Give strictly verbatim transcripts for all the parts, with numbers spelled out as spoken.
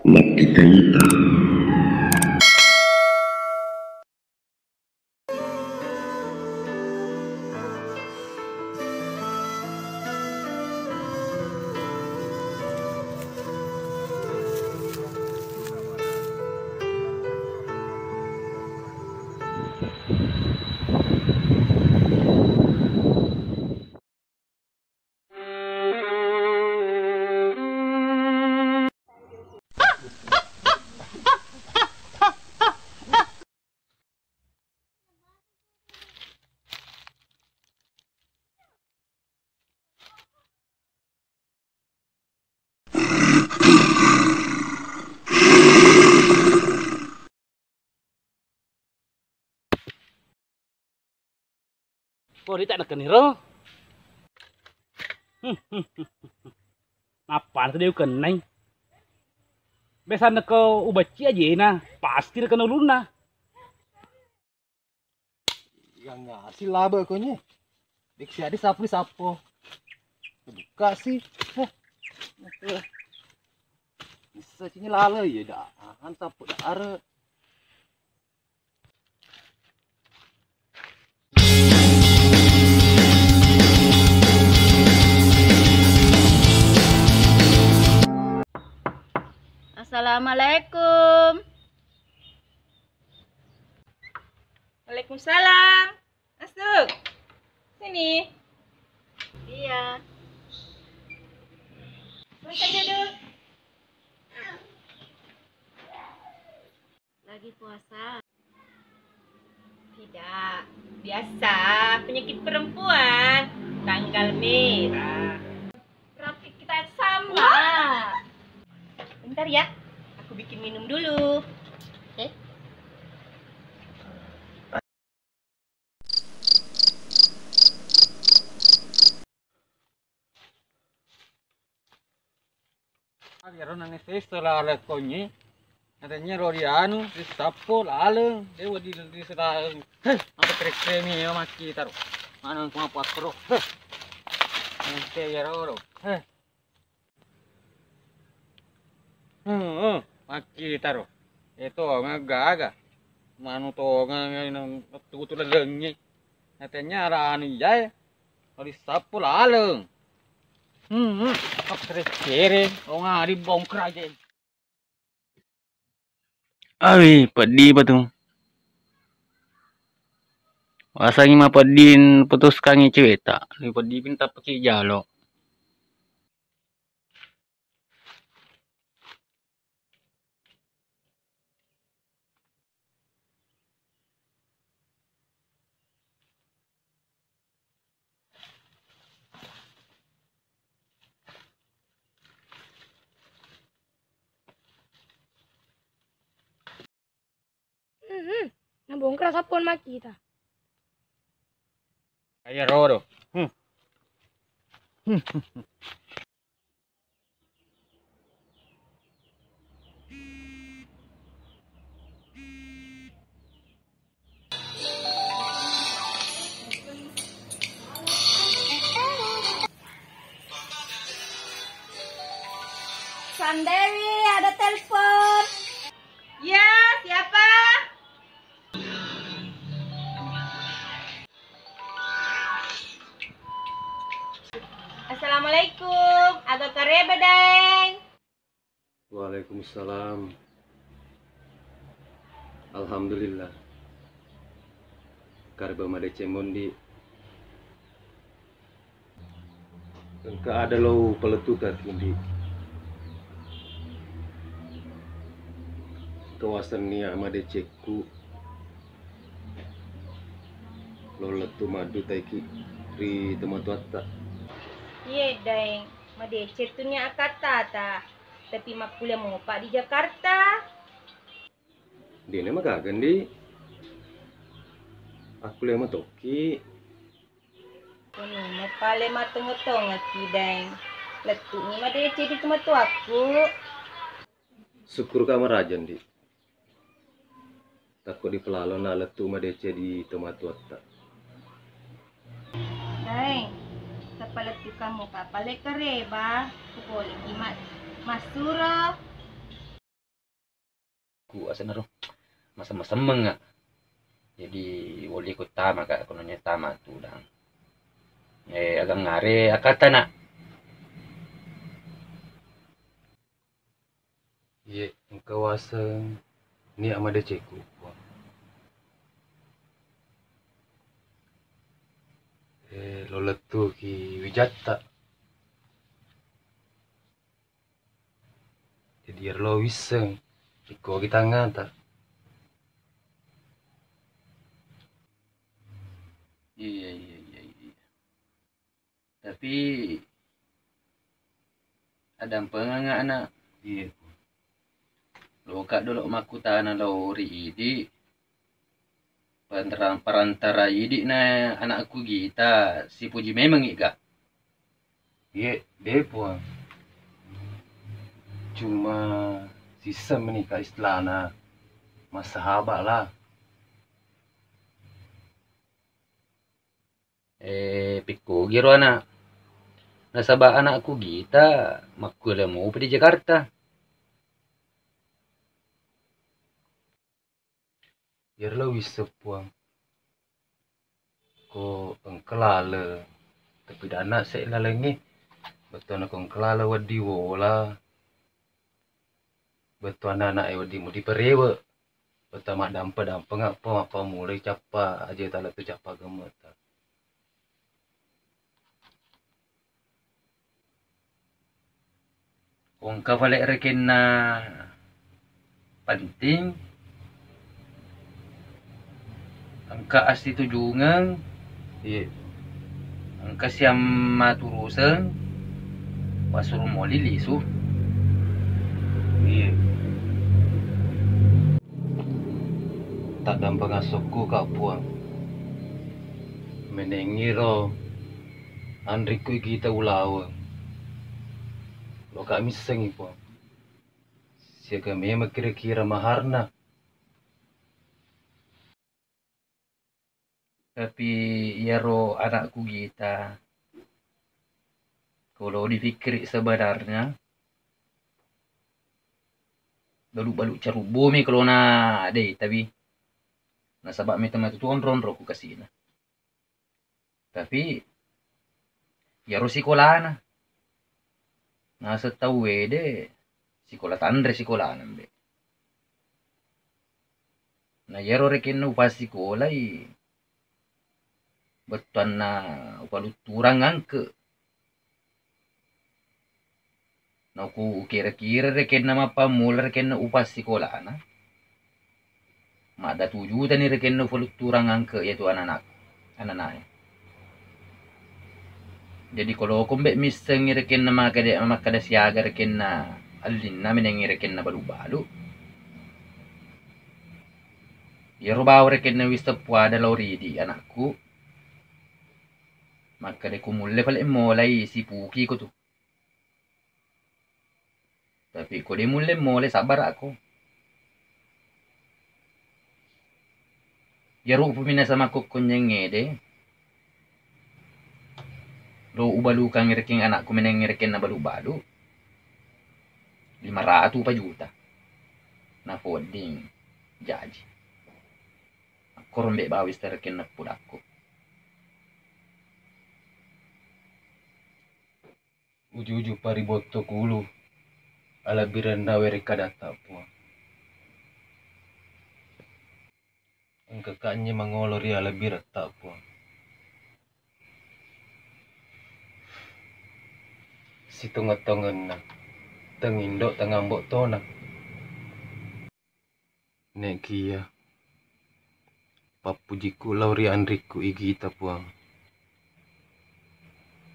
Makkitaita. Ko rita nakeniro. Nappa tu de' ukennai. Biasa nako ubecci ajena, pasti nakena ulunna. Yang ngasih laba ko nye. Diksi adi sapu di sapo. Buka sih. Heh. Bisa sini lala ya dah. Ahan sapu dah are. Assalamualaikum. Waalaikumsalam. Masuk. Sini. Iya. Makan dulu. Lagi puasa? Tidak. Biasa, penyakit perempuan. Tanggal merah. Berarti kita sama. Wah. Bentar ya, aku bikin minum dulu. Oke. Iyaro nanne sesso laleng konye, natanya ro di anu, di sappo laleng, dewa di, di selaleng. Heh, apa kere-keremi ya maki taro. Mana aku apa kero. Heh. Nanti ya ro. Heh. Heeh, makkitaro. Eto aga-aga. Manu tonga tutu lalengngi. Natanya ara anu iyae. Ri sappo laleng. Hmm, hmm. Kere-kere, onga di bongkar aja. Awi, peddi pa tu. Wasangi mapeddin putuskangi ceweta. Lebih peddi pinta peki jalo. Mhm. Nabongkar sappon makkita. Ayo rodo. Hmm. Sandewi, ada telepon. Ya, siapa? Assalamualaikum, aga kareba, Daeng? Waalaikumsalam. Alhamdulillah. Kareba madeceng mondi. Engka ada lo palettuka kindi. Kawasanni madecekku lo lettu maddu taiki ri tomatoatta. Iye, Daeng, madeceng tu nia akattata, tapi makkulia mopa di Jakarta. Dena magaga, Ndi. Akkulia matokki. Konuna pale matongo-tongokki, Daeng. Lettu'ni madeceng di tomatoakku. Sukkuruka maraja, Ndi. Takko dipelalo na lettu madeceng di tomatoatta. Daeng, tapalettukammu ka pale kareba, kupoliki ma-, massuro. ku asenna ro, masem-, masemmengnga. Jadi, woli ku tama ka, kono nya tama tudang. Eh, agang are akata na. Iye, engka waseng nia madeceku, Puang. Eh, lo lettuki wijatta. Jadi, iyaro lo wisseng, ikkogi tangngata. Iya, iya, iya, iya. Tapi addampengeng, Ana. Iya. Loka dolo makkutana lao ri idi. Perantara, perantara idi na anakku Gita, sipuji memeng iga? Iye, de, Puang. Cuma sisseng menika istilahna massahabat lah. Eh, pikkogi ro, Ana. Nasaba anakku Gita makkulia mopa di Jakarta. Iyaro lo wisseng, Puang. Ko engka laleng, tapi dana se lalengnge. Bettuanna ko engka laleng wedding wola. Bettuanna anak e wedding mudi perewe. Bettuanna maddampe-dampeng apa mappammulai cappa aja tala tu cappa gemeta. Ko engka fale rekenna penting, engka assitujungeng, iya, engka siammaturuseng, pasuru moli lisu. Iya. Taddampeng assokku ka, Puang. Menengngiro anrikku igita ulaweng. Loka missengngi, Puang. Siaga memang kira-kira maharna. Tapi iyaro anakku Gita, kalau dipikkiri sebenarnya, balu-balu carubbomi kalau na dei, tapi nasaba meta matu tu onro-onro ku kasina. Tapi iyaro sikolana. Naseng tauwe de sikola tanre sikolana mbe. Na iyaro rekenna upassikolai, bettuanna upalutturang angke. Na uku-, ukira-kira rekenna mappammula rekenna upassikolana, madda tujutani rekenna ufalutturang angke iyatu anana-, ananae. Jadi, ko loko mbe missengngi rekenna makkeda, makkeda siaga rekenna ellinna menengngi rekenna balu-balu. Iyaro bawa rekenna wisseng puada lao ridi anakku. Makkeda ko mulle fale molai sipuki ko tu. Tapi ko de mulle mole, sabbara'ko. Iyaro upami nasaba makkokkonjengngede, lo ubalukang rekeng anakku meneng rekenna balu-balu, lima ratu pa juta. Nafodding jaji. Akkoro mbe bawis terekenna pudakko. Uju-uju paribotto kulu alebbirenna werekkadatta, Puang. Engka kanye mangolo ri alebbiretta, Puang. Sitongeng-tongenna, tengindo tengambok tona. Nekiya, pappujikku lao ri anrikku igita, Puang.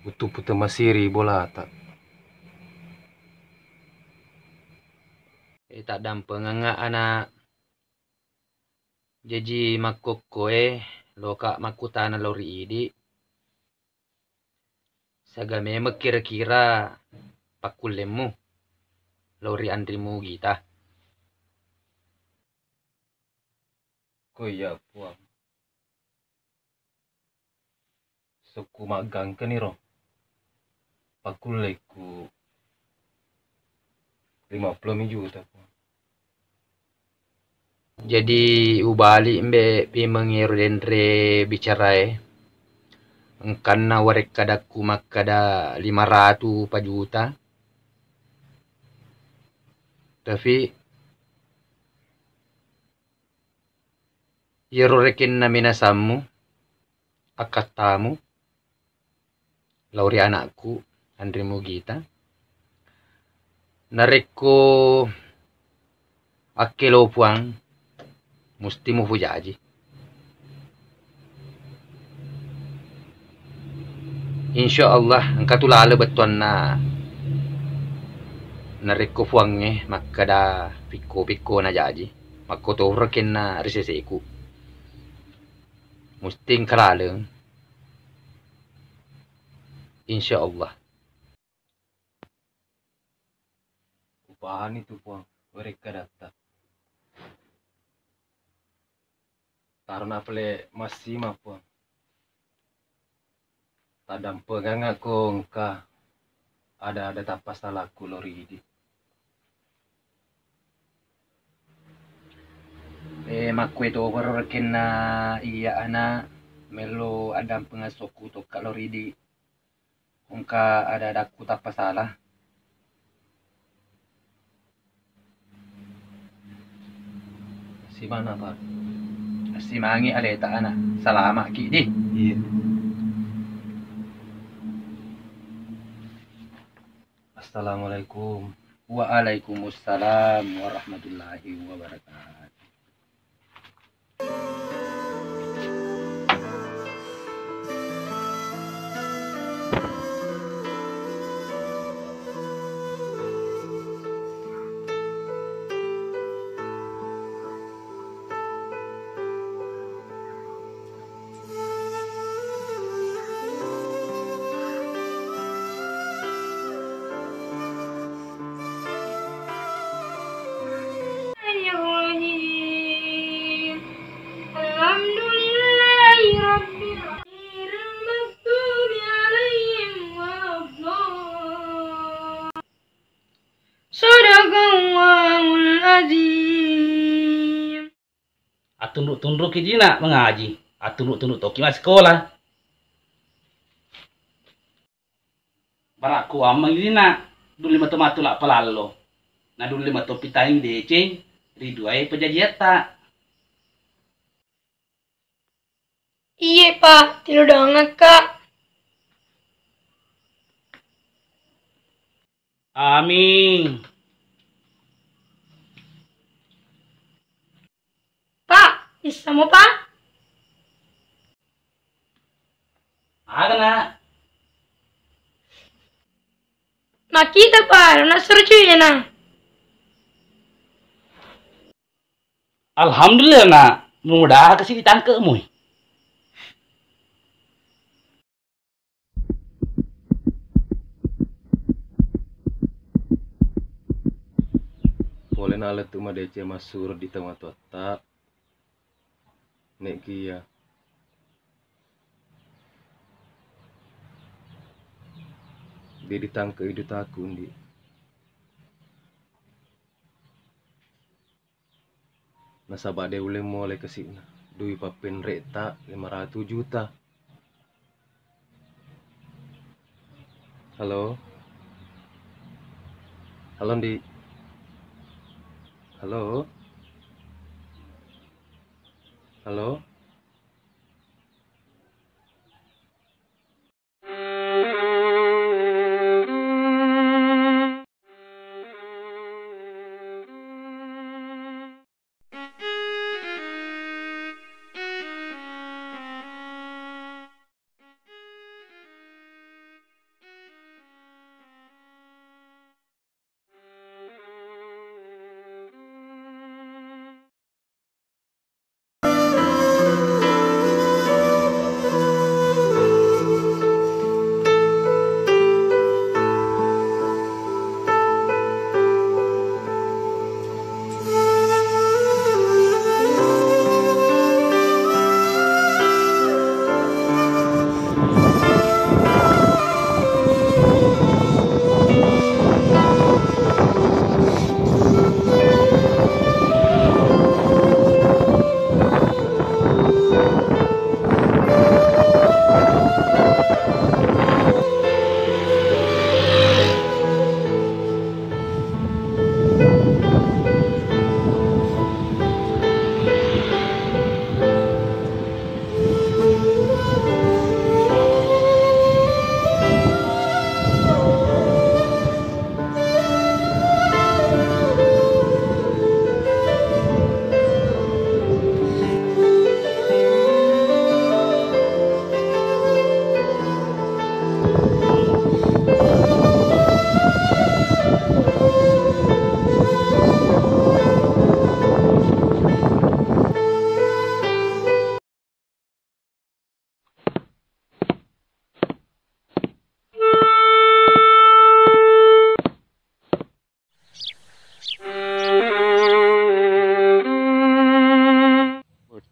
Utupu temasiri bolata. E, taddampengengnga ana jaji makkokkoe, loka makkutana lao ri idi. Siaga memeng kira-kira pakkullemmu lao ri anrimu gita? Ko iya, Puang. Sokku maggangkani ro. Pakkulleku lima puluh mi juta, Puang. Jadi ubali mbe pimeng ero denre bicarae. Engkanna warekkadakku makkada lima ratu pa juta. Tapi iyaro rekenna minasammu, akkattamu, lao ri anakku, Anri Mugita. Narekko akkelo Puang, musti mupujaji. Insya Allah, engka tu lale bettuanna narekko Puangnge makkeda pikko-pikko na jaji, makkotoro kenna ri seseku. Musti engka laleng. Insya Allah. Upahani tu Puang, werekkadatta. Tarona pale massima Puang. Taddampengangako engka ada-ada tappasalakku lo ridi. Eh, makkue toparo rekenna iya ana mello addampengeng sokku tokka lo ridi. Engka ada-adakku tappa salah. Simana, Pak? Simangi aleta, anak. Salamaki di. Iya. Assalamualaikum. Waalaikumsalam warahmatullahi wabarakatuh. الرحيم. الحمد لله رب العالمين. غير المغضوب عليهم ولا الضالين. صدق الله العظيم. Attunru-tunruki dina mengaji, attunru-tunru toki massikola. Barakku ammeng dina, dulle mato matu la palallo. Na dulle mato pitangi deceng ri duae pajajiatta. Iye, Pak, tilodongekka. Amin. Pak, issamo, Pak? Aga, Nak? Makkita, Pak, nasuru cuye na. Alhamdulillah, Nak. Mudah kasi ditangkepmu. Pole na lettu madeceng massuro di tomatoatta, nekiya de ditangke idutaku, Ndi. Nasaba de ulle mole kasi'na. Dui pappenre'ta lima ratu juta. Halo? Halo, Ndi? Halo? Halo?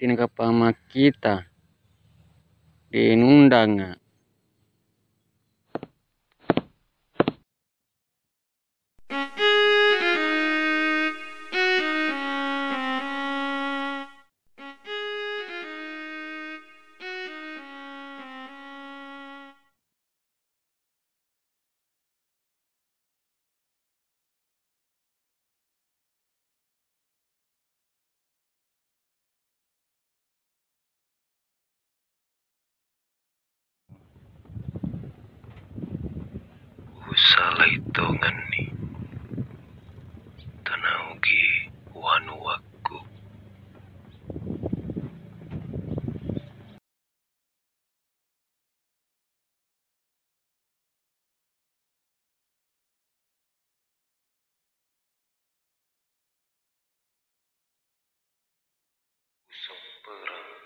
Inaka pamakkita, denundanga. Usalai tongenni, tanaugi wanuwakku. Usamperang